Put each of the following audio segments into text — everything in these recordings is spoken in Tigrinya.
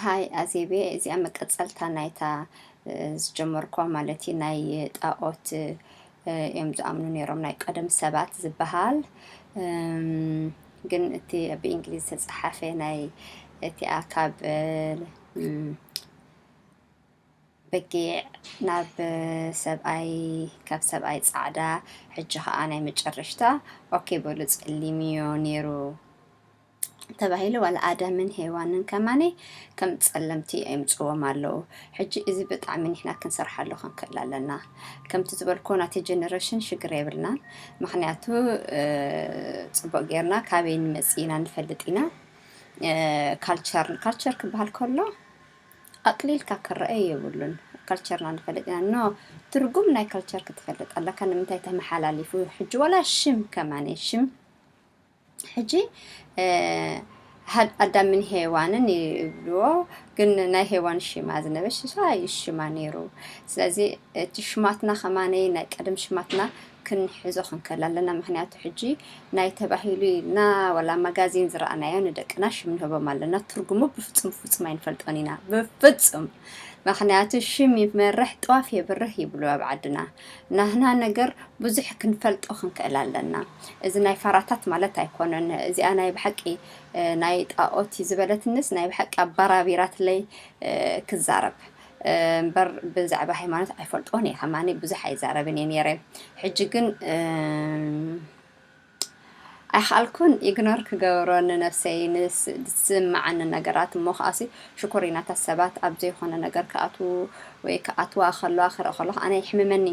ሃይ ኣዜቤ፣ እዚኣ መቀጸልታ ናይታ፣ እ፣ ዝጀመርኳ ማለት እዩ፣ ናይ ጣኦት፣ እ፣ እዮም ዝኣምኑ ነይሮም ናይ ቀደም ሰባት ዝበሃል። እም፣ ግን እቲ ብእንግሊዝ ዝተጸሓፈ ናይ እቲኣ ካብ፣ እ፣ እም፣ በጊዕ ናብ ሰብኣይ፣ ካብ ሰብኣይ ጻዕዳ፣ ሕጂ ኸኣ ናይ መጨረሽታ፣ ኦኬ በሉ ጸሊም እዮ ነይሩ ተባሂሉ፣ ዋላ ኣዳምን ሄዋንን ከማነ ከም ጸለምቲ የምጽዎም ኣለዉ። ሕጂ እዚ ብጣዕሚ ንሕና ክንሰርሓሉ ክንክእል ኣለና። ከምቲ ዝበልኩ ናቲ ጀነሬሽን ሽግር የብልናን። ምኽንያቱ፣ እ፣ ጽቡቕ ጌርና ካበይ ንመጽእ ኢና ንፈልጥ ኢና። እ፣ ካልቸር፣ ካልቸር ክበሃል ከሎ ኣቅሊልካ ክረአ የብሉን። ካልቸርና ንፈልጥ ኢና። ኖ፣ ትርጉም ናይ ካልቸር ክትፈልጥ ኣለካ። ንምንታይ ተመሓላሊፉ? ሕጂ ዋላ ሽም ከማነ ሽም ሕጂ፣ እ፣ ሃድ-፣ ኣዳምን ሄዋንን ይብልዎ፣ ግን ናይ ሄዋን ሽማ ዝነበረ ሽሳ እዩ ሽማ ነይሩ። ስለዚ እቲ ሽማትና ከማነይ ናይ ቀደም ሽማትና ክንሕዞ ክንክእል ኣለና። ምኽንያቱ ሕጂ ናይ ተባሂሉ ኢልና ዋላ ማጋዚን ዝረኣናዮ ንደቅና ሽም ንህቦም ኣለና። ትርጉሙ ብፍጹም፣ ብፍጹም ኣይንፈልጦን ኢና። ብፍጹም። ምኽንያቱ ሽም ይመርሕ፣ ጥዋፍ የብርህ ይብሉ ኣብ ዓድና። ናህና ነገር ብዙሕ ክንፈልጦ ክንክእል ኣለና። እዚ ናይ ፋራታት ማለት ኣይኮነን። እዚኣ ናይ ብሓቂ፣ እ፣ ናይ ጣኦት እዩ ዝበለትንስ ናይ ብሓቂ ኣባራቢራትለይ፣ እ፣ ክዛረብ፣ እ፣ እምበር ብዛዕባ ሃይማኖት ኣይፈልጦን እየ። ከማኒ ብዙሕ ኣይዛረብን እየ ነይረ። ሕጂ ግን፣ እ፣ ኣይኸኣልኩን ኢግኖር ክገብሮ ንነብሰይ፣ ንስ-፣ ዝስምዓኒ ነገራት። እሞ ከኣሲ ሽኮሪናታት ሰባት ኣብ ዘይኮነ ነገር ክኣትዉ ወይ ክኣትዋ ከለዋ ክርኢ ከለኹ ኣነ ይሕምመኒ።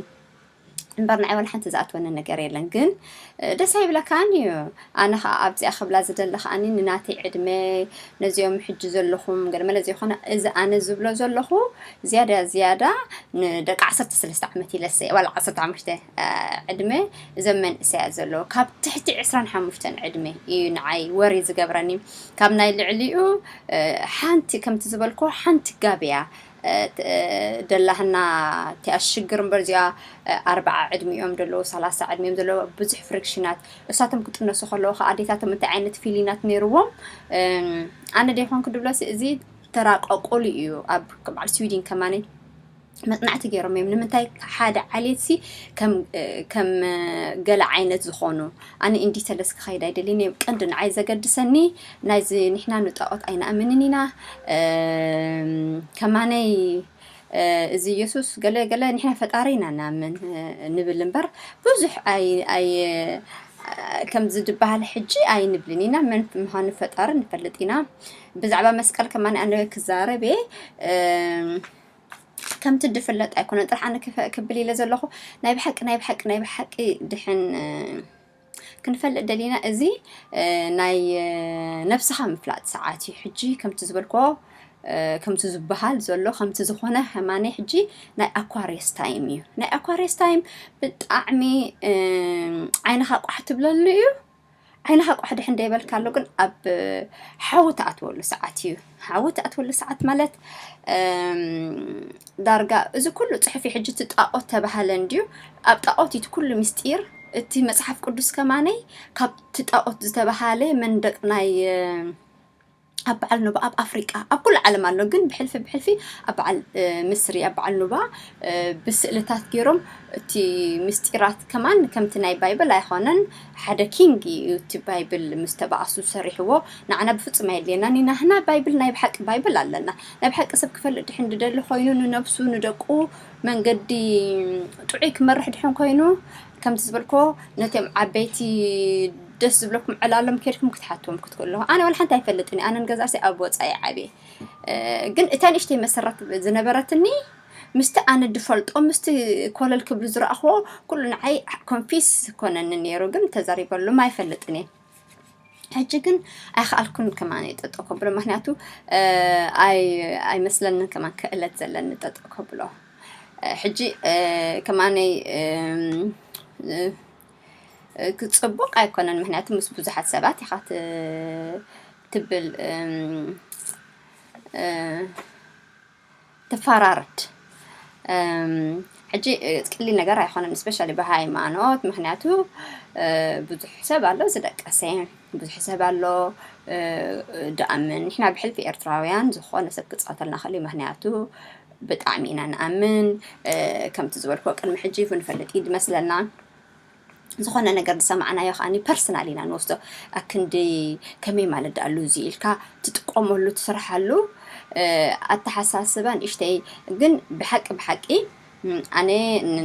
እምበር ንዓይ ዋላ ሓንቲ ዝኣትወኒ ነገር የለን። ግን፣ እ፣ ደስ ኣይብለካን እዩ። ኣነ ኸኣ ኣብዚኣ ክብላ ዝደሊ ከኣኒ ንናተይ ዕድመ፣ ነዚኦም ሕጂ ዘለኹም ገለ መለ ዘይኮነ፣ እዚ ኣነ ዝብሎ ዘለኹ ዝያዳ፣ ዝያዳ ንደቂ ዓሰርተ ሰለስተ ዓመት ኢለሰ፣ ዋላ ዓሰርተ ሓሙሽተ፣ እ፣ ዕድመ እዞም መንእሰያት ዘለዉ፣ ካብ ትሕቲ ዕስራን ሓሙሽተን ዕድመ እዩ ንዓይ ወሪ ዝገብረኒ። ካብ ናይ ልዕሊኡ፣ እ፣ ሓንቲ ከምቲ ዝበልኩ ሓንቲ ጋብያ፣ እ፣ ት-፣ እ፣ ደላህና እቲኣ ሽግር እምበር እዚኣ፣ እ፣ ኣርብዓ ዕድሚኦም ዘለዉ፣ ሰላሳ ዕድሚኦም ዘለዉ ብዙሕ ፍሪክሽናት። እሳቶም ክጥነሱ ከለዉ ከኣ ኣዴታቶም እንታይ ዓይነት ፊሊናት ነይርዎም? እም፣ ኣነ ደይኮንኩ ድብለሲ እዚ ተራ ቀቁሉ እዩ። ኣብ በዓል ስዊድን ከማኒ መጽናዕቲ ገይሮም እዮም። ንምንታይ ሓደ ዓሌትሲ ከም፣ እ፣ ከም፣ እ፣ ገለ ዓይነት ዝኾኑ። ኣነ እንዲ ተለስ ክኸይድ ኣይደልን እየ። ቀንዲ ንዓይ ዘገድሰኒ ናይዚ ንሕና ንጣኦት ኣይንኣምንን ኢና። እም፣ ከማነይ፣ እ፣ እዚ የሱስ ገለ ገለ ንሕና ፈጣሪ ኢና ንኣምን፣ እ፣ ንብል እምበር ብዙሕ ኣይ-፣ ኣይ-፣ ከምዚ ዝበሃል ሕጂ ኣይንብልን ኢና። መን ምዃኑ ፈጣሪ ንፈልጥ ኢና። ብዛዕባ መስቀል ከማን ኣነ ክዛረብ እየ። እም፣ ከምቲ ድፍለጥ ኣይኮነን ጥራሕ ኣነ ክፈ-፣ ክብል ኢለ ዘለኹ። ናይ ብሓቂ፣ ናይ ብሓቂ፣ ናይ ብሓቂ ድሕን፣ እ፣ ክንፈልጥ ደሊና። እዚ፣ እ፣ ናይ፣ እ፣ ነብስኻ ምፍላጥ ሰዓት እዩ። ሕጂ ከምቲ ዝበልክዎ፣ እ፣ ከምቲ ዝበሃል ዘሎ፣ ከምቲ ዝኾነ ከማኒ ሕጂ ናይ ኣኳርየስ ታይም እዩ። ናይ ኣኳርየስ ታይም ብጣዕሚ፣ እ፣ ዓይንኻ ቋሕ ትብለሉ እዩ። ዓይንኻ ቋሕ ድሕን ደይበልካ ኣሎ፣ ግን ኣብ ሓዊ ትኣትወሉ ሰዓት እዩ። ሓዊ ትኣትወሉ ሰዓት ማለት፣ እም፣ ዳርጋ እዚ ኩሉ ጽሑፍ እዩ። ሕጂ እቲ ጣኦት ተባሃለ እንድዩ። ኣብ ጣኦት እዩ እቲ ኩሉ ምስጢር። እቲ መጽሓፍ ቅዱስ ከማነይ ካብቲ ጣኦት ዝተባሃለ መንደቅ ናይ፣ ኣብ በዓል ኑባ ኣብ ኣፍሪቃ፣ ኣብ ኩሉ ዓለም ኣሎ፣ ግን ብሕልፊ ብሕልፊ ኣብ በዓል፣ እ፣ ምስሪ፣ ኣብ በዓል ኑባ፣ እ፣ ብስእልታት ገይሮም እቲ ምስጢራት ከማን ከምቲ ናይ ባይብል ኣይኾነን። ሓደ ኪንግ እዩ እቲ ባይብል ምስ ተባኣሱ ሰሪሕዎ። ንዓና ብፍጹም ኣየድልየናን እዩ። ናህና ባይብል ናይ ብሓቂ ባይብል ኣለና። ናይ ብሓቂ ሰብ ክፈልጥ ድሕን ድደሊ ኮይኑ ንነብሱ ንደቁ መንገዲ ጥዑይ ክመርሕ ድሕን ኮይኑ ከምቲ ዝበልኮ ነቶም ዓበይቲ ደስ ዝብለኩም ዕላሎም ከድኩም ክትሓትዎም ክትክእሉ ኣለኹ። ኣነ ዋላ ሓንቲ ኣይፈልጥን እየ። ኣነ ንገዛእሲ ኣብ ወጻኢ ዓብየ። እ፣ ግን እታ ንእሽተይ መሰረት ዝነበረትኒ ምስቲ ኣነ ድፈልጦ ምስቲ ኮለል ክብሉ ዝረኣኽዎ ኩሉ ንዓይ ኮንፊስ ኮነኒ ነይሩ። ግን ተዛሪበሎም ኣይፈልጥን እየ። ሕጂ ግን ኣይኸኣልኩን ከማን እየ ጠጠው ከብሎ፣ ምኽንያቱ፣ እ፣ ኣይ-፣ ኣይመስለንን ከማን ክእለት ዘለኒ ጠጠው ከብሎ። እ፣ ሕጂ፣ እ፣ ከማነይ፣ እም፣ እ፣ እ፣ ክጽቡቕ ኣይኮነን፣ ምኽንያቱ ምስ ብዙሓት ሰባት ኢኻ ት-፣ ትብል፣ እም፣ እ፣ ትፈራረድ። እም፣ ሕጂ፣ እ፣ ቀሊል ነገር ኣይኮነን፣ ስፔሻሊ ብሃይማኖት፣ ምኽንያቱ፣ እ፣ ብዙሕ ሰብ ኣሎ ዝደቀሰ። ብዙሕ ሰብ ኣሎ፣ እ፣ ድኣምን። ንሕና ብሕልፊ ኤርትራውያን ዝኾነ ሰብ ክጻወተልና ክእል እዩ። ምኽንያቱ ብጣዕሚ ኢና ንኣምን። እ፣ ከምቲ ዝበልክዎ ቅድሚ ሕጂ ይኹን ንፈልጥ እዩ ዝመስለና። ዝኾነ ነገር ዝሰማዕናዮ ከኣኒ ፐርሰናል ኢና ንወስዶ። ኣክንዲ ከመይ ማለት ደኣ ኣሉ እዚ ኢልካ ትጥቀመሉ፣ ትስርሓሉ፣ እ፣ ኣተሓሳስባ ንእሽተይ ግን ብሓቂ፣ ብሓቂ፣ ም፣ ኣነ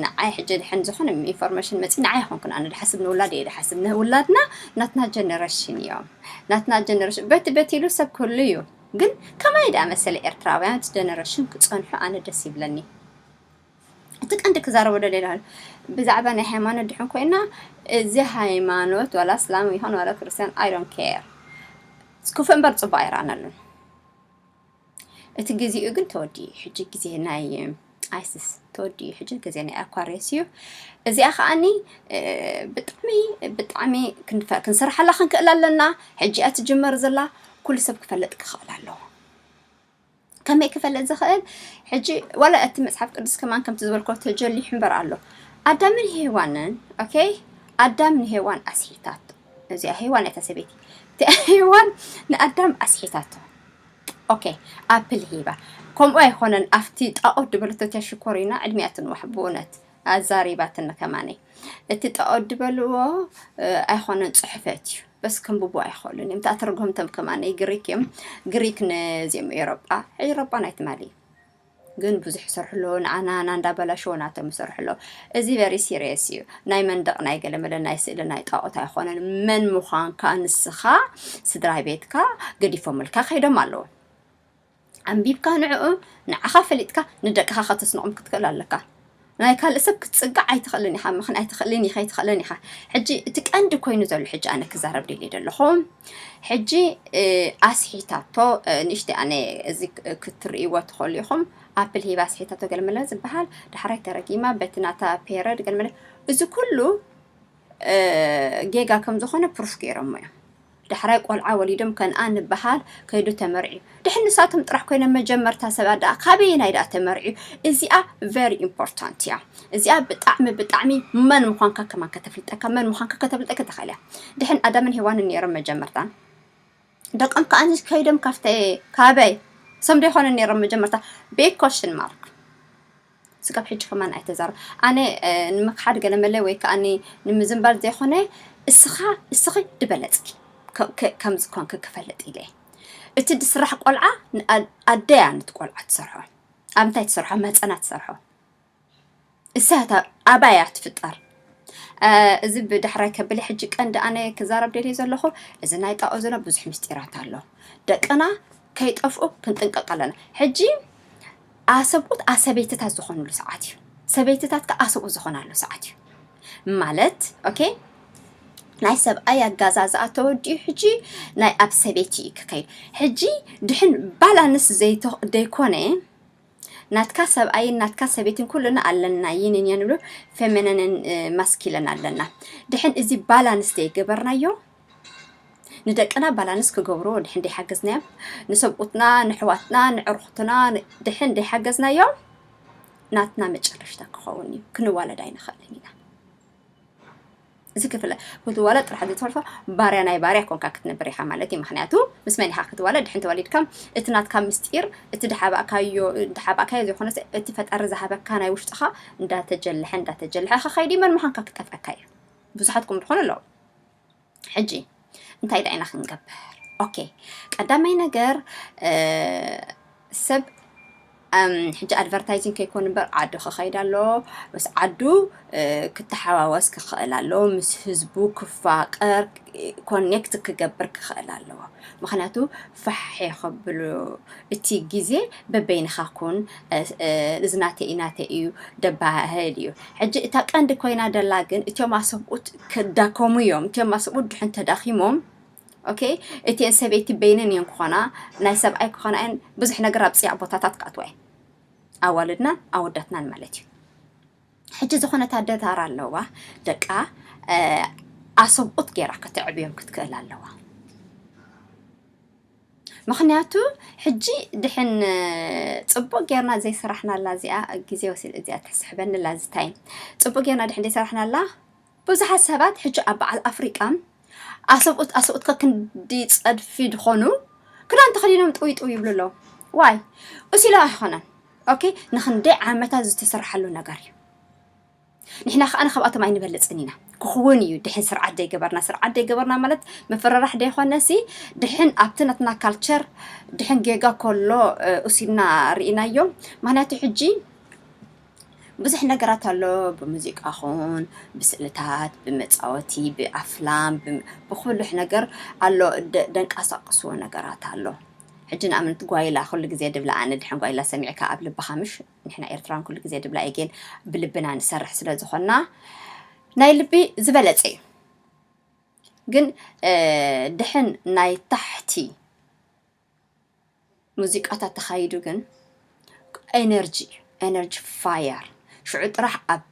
ንዓይ ሕጂ ድሕን ዝኾነ ኢንፎርሜሽን መጺ ንዓይ ኣይኮንኩን ኣነ ድሓስብ፣ ንውላድ እየ ድሓስብ። ንውላድና ናትና ጀነሬሽን እዮም። ናትና ጀነሬሽን በቲ በቲ ኢሉ ሰብ ክህሉ እዩ። ግን ከማይ ደኣ መሰለ ኤርትራውያን እቲ ጀነሬሽን ክጸንሑ ኣነ ደስ ይብለኒ። እቲ ቀንዲ ክዛረቦ ደልየ ብዛዕባ ናይ ሃይማኖት ድሕን ኮይና፣ እዚ ሃይማኖት ዋላ እስላም ይኹን ዋላ ክርስትያን፣ I don't care። ክፉእ እምበር ጽቡቕ ኣይረኣናሉን። እቲ ግዜኡ ግን ተወዲኡ። ሕጂ ግዜ ናይ ኣይስስ ተወዲኡ። ሕጂ ግዜ ናይ ኣኳርየስ እዩ። እዚኣ ከኣኒ፣ እ፣ ብጣዕሚ፣ ብጣዕሚ ክንፈ-፣ ክንሰርሓላ ክንክእል ኣለና። ሕጂ እያ ትጅመር ዘላ። ኩሉ ሰብ ክፈልጥ ክኽእል ኣለዎ። ከመይ ክፈልጥ ዝኽእል? ሕጂ ዋላ እቲ መጽሓፍ ቅዱስ ከማን ከምቲ ዝበልኮ ተጀሊሑ እምበር ኣሎ። ኣዳምን ሄዋንን፣ ኦኬ? ኣዳም ንሄዋን ኣስሒታቶ። እዚኣ ሄዋን እታ ሰበይቲ። እቲኣ ሄዋን ንኣዳም ኣስሒታቶ። ኦኬ፣ ኣፕል ሂባ። ከምኡ ኣይኮነን፣ ኣብቲ ጣኦት ድበለቶ እቲኣ ሽኮሪና ዕድሚኣ ትንዋሕ ብእውነት። ኣዛሪባትኒ ከማነይ። እቲ ጣኦት ድበልዎ፣ እ፣ ኣይኮነን ጽሕፈት እዩ። በስ ከንብቡ ኣይኽእሉን እዮም። እታ ተርጎምቶም ከማነይ ግሪክ እዮም። ግሪክ ነዚኦም ኤውሮጳ፣ ኤውሮጳ ናይ ትማሊ። ግን ብዙሕ ይሰርሑ ኣለዉ። ንዓና፣ ንዓና እንዳበላሸዎ ናቶም ይሰርሑ ኣለዉ። እዚ very serious እዩ። ናይ መንደቕ፣ ናይ ገለመለ፣ ናይ ስእሊ፣ ናይ ጣኦት ኣይኮነን። መን ምዃንካ ንስኻ፣ ስድራ ቤትካ ገዲፎምልካ ከይዶም ኣለዉ። ኣንቢብካ ንዕኡ፣ ንዓኻ ፈሊጥካ ንደቅኻ ከተስንቖም ክትክእል ኣለካ። ናይ ካልእ ሰብ ክትጽጋዕ ኣይትኽእልን ኢኻ፣ ምኽን ኣይትኽእልን ኢኻ፣ ኣይትኽእልን ኢኻ። ሕጂ እቲ ቀንዲ ኮይኑ ዘሎ ሕጂ ኣነ ክዛረብ ደልየ ዘለኹ። ሕጂ፣ እ፣ ኣስሒታቶ፣ እ፣ ንእሽተይ ኣነ እዚ ክ-፣ ክትርእይዎ ትኽእሉ ኢኹም። ኣፕል ሂባ ኣስሒታቶ ገለመለ ዝበሃል፣ ዳሕራይ ተረጊማ በቲ ናታ ፔረድ ገለመለ፣ እዚ ኩሉ፣ እ፣ ጌጋ ከም ዝኾነ ፕሩፍ ገይሮሞ እዮም። ዳሕራይ ቆልዓ ወሊዶም ከንኣ ንበሃል ከይዱ ተመርዕዩ። ድሕን ንሳቶም ጥራሕ ኮይኖም መጀመርታ ሰባት ደኣ ካበየናይ ደኣ ተመርዕዩ? እዚኣ very important እያ። እዚኣ ብጣዕሚ፣ ብጣዕሚ መን ምዃንካ ከማን ከተፍልጠካ፣ መን ምዃንካ ከተፍልጠካ ትኽእል እያ። ድሕን ኣዳምን ሄዋንን ነይሮም መጀመርታ። ደቆም ከኣ ከይዶም ካብተ-፣ ካበይ? እሶም ዶ ይኾኑ ነይሮም መጀመርታ? Big question mark። ስጋብ ሕጂ ከማን ኣይተዛረብ። ኣነ፣ እ፣ ንምክሓድ ገለመለ ወይ ከኣ ኒ-፣ ንምዝንባል ዘይኮነ፣ እስኻ፣ እስኺ ድበለጽኪ ከ-፣ ከ-፣ ከም ዝኾንኪ ክፈልጥ ኢለ። እቲ ድስራሕ ቆልዓ ንኣ-፣ ኣደያ ነቲ ቆልዓ ትሰርሖ። ኣብ እንታይ ትሰርሖ? ማህጸና ትሰርሖ። እሳ እታ ኣባያ ትፍጠር። እ፣ እዚ ብዳሕራይ ከብል ሕጂ ቀንዲ ኣነ ክዛረብ ደልየ ዘለኹ፣ እዚ ናይ ጣኦ ዞና ብዙሕ ምስጢራት ኣሎ። ደቅና ከይጠፍኡ ክንጥንቀቕ ኣለና። ሕጂ ኣሰብኡት ኣሰበይትታት ዝኾኑሉ ሰዓት እዩ። ሰበይትታት ከኣ ኣሰብኡት ዝኾናሉ ሰዓት እዩ። ማለት፣ ኦኬ፣ ናይ ሰብኣይ ኣጋዛዝኣ ተወዲኡ ሕጂ ናይ ኣብ ሰበይቲ እዩ ክኸይድ። ሕጂ ድሕን ባላንስ ዘይተ-፣ ዘይኮነ፣ ናትካ ሰብኣይን ናትካ ሰበይትን ኩልና ኣለና፣ yin ን yang ንብሎ፣ ፌሚኒንን፣ እ፣ ማስኪለን ኣለና። ድሕን እዚ ባላንስ ዘይገበርናዮ፣ ንደቅና ባላንስ ክገብሩ ድሕን ደይሓገዝናዮም፣ ንሰብኡትና፣ ንሕዋትና፣ ንዕሩኽትና ን-፣ ድሕን ደይሓገዝናዮም፣ ናትና መጨረሽታ ክኸውን እዩ። ክንዋለድ ኣይንኽእልን ኢና። እዚ ክፍለ ክትዋለድ ጥራሕ ዘይትፈልፎ ባርያ ናይ ባርያ ኮንካ ክትነብር ኢኻ ማለት እዩ። ምኽንያቱ ምስ መን ኢኻ ክትዋለድ? ድሕን ተወሊድካ እቲ ናትካ ምስጢር፣ እቲ ድሓባእካዮ፣ ድሓባእካዮ ዘይኮነስ እቲ ፈጣሪ ዝሃበካ ናይ ውሽጥኻ እንዳተጀልሐ፣ እንዳተጀልሐ ክኸይድ እዩ። መን ምዃንካ ክጠፍኣካ እዩ። ብዙሓት ከምኡ ዝኾኑ ኣለዉ። ሕጂ እንታይ ደኣ ኢና ክንገብር? ኦኬ፣ ቀዳማይ ነገር፣ እ፣ ሰብ፣ እም፣ ሕጂ ኣድቨርታይዚንግ ከይኮን እምበር ዓዱ ክኸይድ ኣለዎ። ምስ ዓዱ፣ እ፣ ክተሓዋወስ ክኽእል ኣለዎ። ምስ ህዝቡ ክፋቀር፣ ኮኔክት ክገብር ክኽእል ኣለዎ። ምኽንያቱ ፋሕ ከብሉ እቲ ግዜ በበይንኻ ኩን፣ እ፣ እ፣ እዚ ናተይ እዩ፣ ናተይ እዩ ደባህል እዩ። ሕጂ እታ ቀንዲ ኮይና ደላ ግን እቲኦም ኣሰብኡት ክዳከሙ እዮም። እቲኦም ኣሰብኡት ድሕን ተዳኺሞም፣ ኦኬ፣ እቲአን ሰበይቲ በይነን እየን ክኾና፣ ናይ ሰብኣይ ክኾና እየን፣ ብዙሕ ነገር ኣብ ጽያቕ ቦታታት ክኣትዋ እየን። ኣዋልድናን ኣወዳትናን ማለት እዩ። ሕጂ ዝኾነት ኣደ ታራ ኣለዋ፣ ደቃ፣ እ፣ ኣሰብኡት ገይራ ከተዕብዮም ክትክእል ኣለዋ። ምኽንያቱ ሕጂ ድሕን፣ እ፣ ጽቡቕ ጌርና ዘይሰራሕናላ እዚኣ፣ ግዜ ወሲድ እዚኣ ተስሕበኒ ኣላ እዚ ታይም። ጽቡቕ ጌርና ድሕን ዘይሰራሕናላ፣ ብዙሓት ሰባት ሕጂ ኣብ በዓል ኣፍሪቃ፣ ኣሰብኡት ኣሰብኡት ከክንዲ ጸድፊ ድኾኑ ክዳን ተኸዲኖም ጥውይ ጥውይ ይብሉ ኣለዉ። ዋይ? እሱ ኢለ ኣይኾነን። ኦኬ፣ ንኽንደይ ዓመታት ዝተሰርሓሉ ነገር እዩ። ንሕና ከኣ ካብኣቶም ኣይንበልጽን ኢና። ክኽውን እዩ ድሕን ስርዓት ደይገበርና። ስርዓት ደይገበርና ማለት መፈራራሕ ደይኮነሲ፣ ድሕን ኣብቲ ናትና ካልቸር ድሕን ጌጋ ከሎ፣ እ፣ እሱ ኢልና ርኢናዮ። ምኽንያቱ ሕጂ ብዙሕ ነገራት ኣሎ፣ ብሙዚቃ ኹን፣ ብስእልታት፣ ብመጻወቲ፣ ብኣፍላም፣ ብ-፣ ብኹሉሕ ነገር ኣሎ፣ ደ-፣ ደንቀሳቕስዎ ነገራት ኣሎ። ሕጂ ንኣብነት ጓይላ ኩሉ ግዜ ድብላ ኣነ፣ ድሕን ጓይላ ሰሚዕካ ኣብ ልብኻ ምሽ፣ ንሕና ኤርትራን ኩሉ ግዜ ድብላ እየ፣ ግን ብልብና ንሰርሕ ስለ ዝኾንና ናይ ልቢ ዝበለጸ እዩ። ግን፣ እ፣ ድሕን ናይ ታሕቲ ሙዚቃታት ተኻይዱ ግን ኤነርጂ፣ ኤነርጂ ፋየር። ሽዑ ጥራሕ ኣብ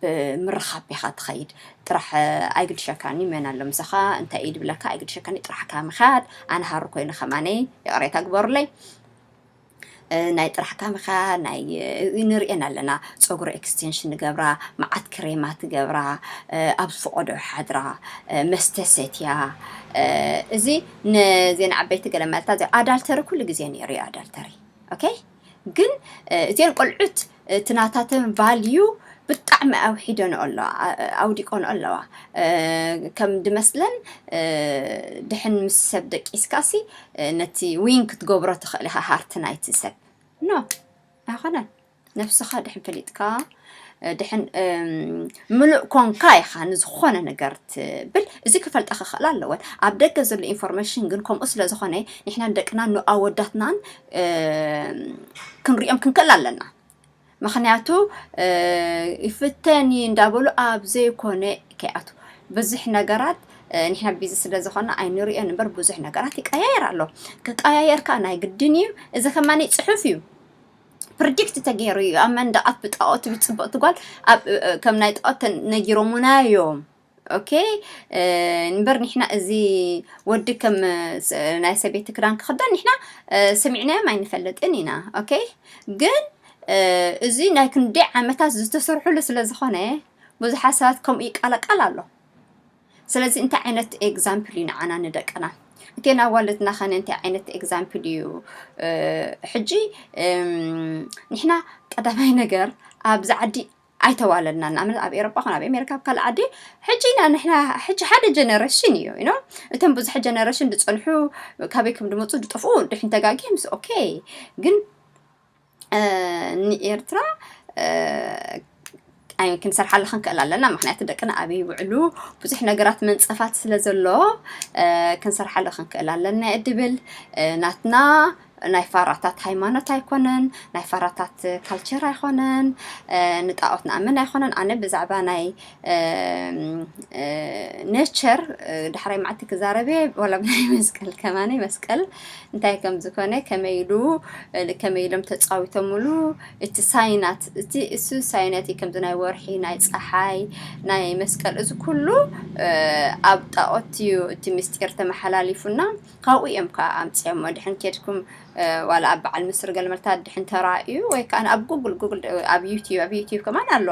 ምርኻብ ኢኻ ትኸይድ። ጥራሕ፣ እ፣ ኣይግድሸካን እዩ፣ መን ኣሎ ምሳኻ፣ እንታይ እዩ ድብለካ ኣይግድሸካን እዩ፣ ጥራሕካ ምኻድ። ኣነ ሃሩ ኮይኑ ከማነይ ይቕሬታ ግበሩለይ። እ፣ ናይ ጥራሕካ ምኻድ፣ ናይ፣ እ፣ ንርእየን ኣለና። ጸጉሪ ኤክስቴንሽን ንገብራ፣ መዓት ክሬማት ትገብራ፣ እ፣ ኣብ ዝፈቐዶ ሓድራ፣ እ፣ መስተ ሰትያ። እ፣ እዚ ንዜና ዓበይቲ ገለ መልታ፣ እዚ ኣዳልተሪ ኩሉ ግዜ ነይሩ እዩ፣ ኣዳልተሪ። ኦኬ? ግን፣ እ፣ እዚአን ቆልዑት፣ እቲ ናታተን ቫልዩ ብጣዕሚ ኣውሒደንኦ ኣለዋ፣ ኣ-፣ ኣውዲቆንኦ ኣለዋ። እ፣ ከም ድመስለን፣ እ፣ ድሕን ምስ ሰብ ደቂስካሲ፣ እ፣ ነቲ ዊን ክትገብሮ ትኽእል ኢኻ፣ ሃርቲ ናይቲ ሰብ። ኖ፣ ኣይኾነን። ነብስኻ ድሕን ፈሊጥካ፣ እ፣ ድሕን፣ እም፣ ምሉእ ኮንካ ኢኻ ንዝኾነ ነገር ትብል። እዚ ክፈልጣ ክኽእላ ኣለወን። ኣብ ደገ ዘሎ ኢንፎርሜሽን ግን ከምኡ ስለ ዝኾነ፣ ንሕና ንደቅናን ንኣወዳትናን፣ እ፣ ክንሪኦም ክንክእል ኣለና። ምኽንያቱ፣ እ፣ ይፍተን እዩ እንዳበሉ ኣብ ዘይኮነ ከይኣቱ። ብዙሕ ነገራት፣ እ፣ ንሕና ቢዚ ስለ ዝኾንና ኣይንሪኦን እምበር፣ ብዙሕ ነገራት ይቀያየር ኣሎ። ክቀያየር ከኣ ናይ ግድን እዩ። እዚ ከማኒ ጽሑፍ እዩ። ፕሪዲክት ተገይሩ እዩ። ኣብ መንደቓት ብጣኦት ትብል ጽብቕቲ ጓል፣ ኣብ፣ እ፣ እ፣ ከም ናይ ጣኦት ተን-፣ ነጊሮሙና እዮም። ኦኬ፣ እ፣ እምበር ንሕና እዚ ወዲ ከም፣ እ፣ ስ-፣ ናይ ሰበይቲ ክዳን ክኽደን ንሕና፣ እ፣ ሰሚዕናዮም ኣይንፈልጥን ኢና። ኦኬ፣ ግን፣ እ፣ እዚ ናይ ክንደይ ዓመታት ዝተሰርሑሉ ስለ ዝኾነ ብዙሓት ሰባት ከምኡ ይቃለቃል ኣሎ። ስለዚ እንታይ ዓይነት ኤግዛምፕል እዩ ንዓና ንደቅና? እተን ኣዋልድና ኸነ እንታይ ዓይነት ኤግዛምፕል እዩ? እ፣ ሕጂ፣ እም፣ ንሕና ቀዳማይ ነገር ኣብዚ ዓዲ ኣይተዋለድናን። ንኣብነት ኣብ ኤሮጳ ኹን ኣብ ኣሜሪካ ኣብ ካልእ ዓዲ ሕጂ ኢና ንሕና ሕጂ ሓደ ጀነሬሽን እዩ፣ you know? እቶም ብዙሕ ጀነሬሽን ዝጸንሑ ካበይ ከም ዝመጹ ዝጠፍኡ ድሕን ተጋጊ ምስ ኦኬ። ግን፣ እ፣ ንኤርትራ፣ እ፣ ኣይ ክንሰርሓሉ ክንክእል ኣለና። ምኽንያቱ ደቅና ኣበይ ይውዕሉ፣ ብዙሕ ነገራት መንጸፋት ስለ ዘሎ፣ እ፣ ክንሰርሓሉ ክንክእል ኣለና እየ ድብል። እ፣ ናትና ናይ ፋራታት ሃይማኖት ኣይኮነን፣ ናይ ፋራታት ካልቸር ኣይኮነን፣ እ፣ ንጣኦት ንኣምን ኣይኮነን። ኣነ ብዛዕባ ናይ፣ እ፣ እ፣ ኔቸር፣ እ፣ ዳሕራይ መዓልቲ ክዛረብ እየ፣ ዋላ ብናይ መስቀል ከማነይ መስቀል እንታይ ከም ዝኾነ፣ ከመይ ኢሉ፣ እ፣ ከመይ ኢሎም ተጻዊቶምሉ፣ እቲ ሳይናት፣ እቲ እሱ ሳይናት እዩ፣ ከምዚ ናይ ወርሒ፣ ናይ ጸሓይ፣ ናይ መስቀል፣ እዚ ኩሉ፣ እ፣ ኣብ ጣኦት እዩ እቲ ምስጢር ተመሓላሊፉና። ካብኡ እዮም ከዓ ኣምፅኦሞ። ድሕን ኬድኩም፣ እ፣ ዋላ ኣብ በዓል ምስሪ ገለ መልታት ድሕን ተራእዩ፣ ወይ ከዓ ኣብ ጉግል፣ ጉግል፣ ኣብ ዩትዩብ፣ ኣብ ዩትዩብ ከማን ኣሎ።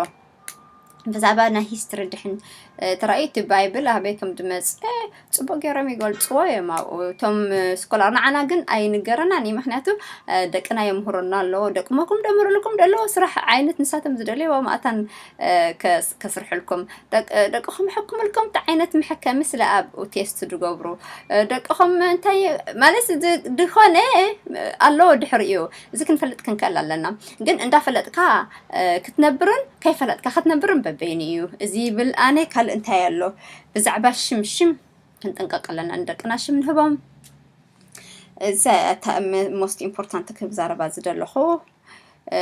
ብዛዕባ ናይ ሂስትሪ ድሕን፣ እ፣ ተራእዩ፣ እቲ ባይብል ኣበይ ከም ዝመፀ ፅቡቅ ገይሮም ይገልፅዎ እዮም ኣብኡ እቶም፣ እ፣ ስኮላር። ንዓና ግን ኣይንገረናን እዩ፣ ምክንያቱ፣ እ፣ ደቅና የምህሩና ኣለዎ። ደቅሞኩም ደምርልኩም ደለዎ ስራሕ ዓይነት ንሳቶም ዝደልይዎ ማእታን፣ እ፣ ከስ-፣ ከስርሕልኩም። ደቅ-፣ ደቅኹም ሕክምልኩም፣ እንታይ ዓይነት መሐከሚ ስለ ኣብኡ ቴስት ዝገብሩ፣ እ፣ ደቅኹም እንታይ ማለት ዝ-፣ ዝኾነ ኣለዎ ድሕሪኡ። እዚ ክንፈልጥ ክንክእል ኣለና። ግን እንዳፈለጥካ፣ እ፣ ክትነብርን ከይፈለጥካ ክትነብርን በበይኑ እዩ። እዚ ይብል ኣነ ካልእ እንታይ ኣሎ? ብዛዕባ ሽም፣ ሽም ክንጥንቀቅ ኣለና። ንደቅና ሽም ንህቦም። እዚ እታ ም-፣ ሞስት ኢምፖርታንት ክዛረባ ዝደለኹ፣ እ፣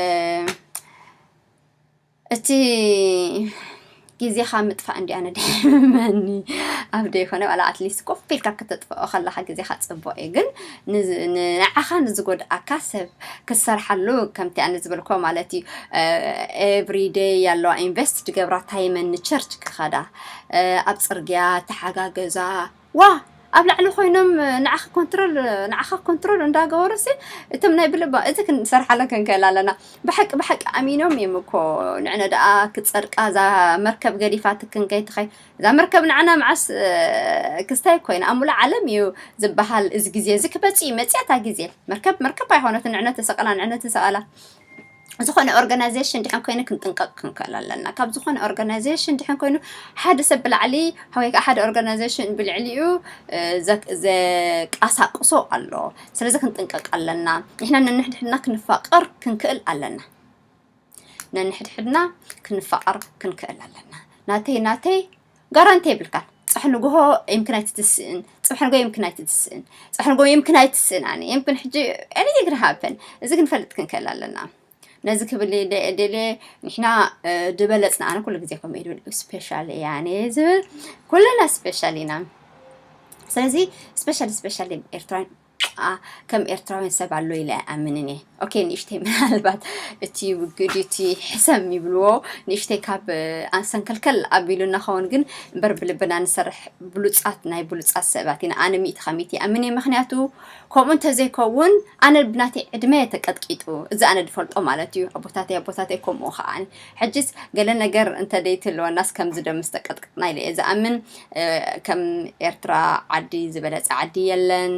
እቲ ግዜኻ ምጥፋእ እንዲ ኣነ ድሕመኒ ኣብ ደይኮነ፣ ዋላ ኣትሊስት ኮፍ ኢልካ ከተጥፍኦ ከለኻ ግዜኻ ጽቡቕ እዩ። ግን ንዝ-፣ ንዓኻ ንዝጎድኣካ ሰብ ክትሰርሓሉ፣ ከምቲ ኣነ ዝበልኮ ማለት እዩ፣ ኤቭሪ ደይ ያለዋ ኢንቨስት ድገብራ ታይመን ንቸርች ክኸዳ፣ እ፣ ኣብ ጽርግያ ተሓጋገዛ፣ ዋ፣ ኣብ ላዕሊ ኮይኖም ንዓኻ ኮንትሮል ንዓኻ ኮንትሮል እንዳገበሩ ሲ እቶም ናይ ብልባ እዚ ክንሰርሓለ ክንክእል ኣለና። ብሓቂ ብሓቂ ኣሚኖም እዮም እኮ ንዕነ ደኣ ክጸድቃ እዛ መርከብ ገዲፋትክን ከይትኸይ እዛ መርከብ ንዓና መዓስ ክስታይ ኮይና ኣብ ሙሉእ ዓለም እዩ ዝበሃል። እዚ ግዜ እዚ ክመጽእ እዩ መጽያታ ግዜ መርከብ መርከብ ኣይኮነትን ንዕነ ተሰቐላ ንዕነ ተሰቐላ ዝኾነ ኦርጋናይዜሽን ድሕን ኮይኑ ክንጥንቀቕ ክንክእል ኣለና። ካብ ዝኾነ ኦርጋናይዜሽን ድሕን ኮይኑ ሓደ ሰብ ብላዕሊ ወይ ከዓ ሓደ ኦርጋናይዜሽን ብልዕሊኡ ዘቃሳቅሶ ኣሎ። ስለዚ ክንጥንቀቕ ኣለና። ንሕና ነንሕድሕድና ክንፋቐር ክንክእል ኣለና። ነንሕድሕድና ክንፋቐር ክንክእል ኣለና። ናተይ ናተይ ጋራንቲ የብልካን። ጽባሕ ንግሆ ይምክን ኣይትትስእን፣ ጽባሕ ንግሆ ይምክን ኣይትትስእን፣ ጽባሕ ንግሆ ይምክን ኣይትስእን። ኣነ ይምክን ሕጂ anything can happen። እዚ ክንፈልጥ ክንክእል ኣለና። ነዚ ክብል ደልየ ንሕና ዝበለጽና ኣነ ኩሉ ግዜ ከምኡ ይብል ስፔሻል እያ ኣነ ዝብል ኩልና ስፔሻል ኢና። ስለዚ ስፔሻል ስፔሻል ኤርትራን ከም ኤርትራውያን ሰብ ኣሎ ኢለ ኣምንን እየ። ኦኬ ንእሽተይ ምናልባት እቲ ውግድ እቲ ሕሰም ይብልዎ ንእሽተይ ካብ ኣንሰንከልከል ኣቢሉና ኸውን ግን እምበር ብልብና ንሰርሕ ብሉጻት ናይ ብሉጻት ሰባት ኢና። ኣነ ሚእቲ ካብ ሚእቲ ይኣምን እየ። ምክንያቱ ከምኡ እንተዘይከውን ኣነ ብናተይ ዕድመ ተቀጥቂጡ እዚ ኣነ ዝፈልጦ ማለት እዩ። ኣቦታተይ ኣቦታተይ ከምኡ ከዓኒ ሕጅስ ገለ ነገር እንተደይትልወናስ ከምዚ ዶ ምስ ተቀጥቅጥና ኢለ እየ ዝኣምን። ከም ኤርትራ ዓዲ ዝበለጸ ዓዲ የለን።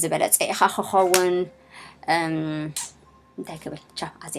ዝበለጸ ኢኻ ክኸውን እንታይ ክብል ቻ ኣዜ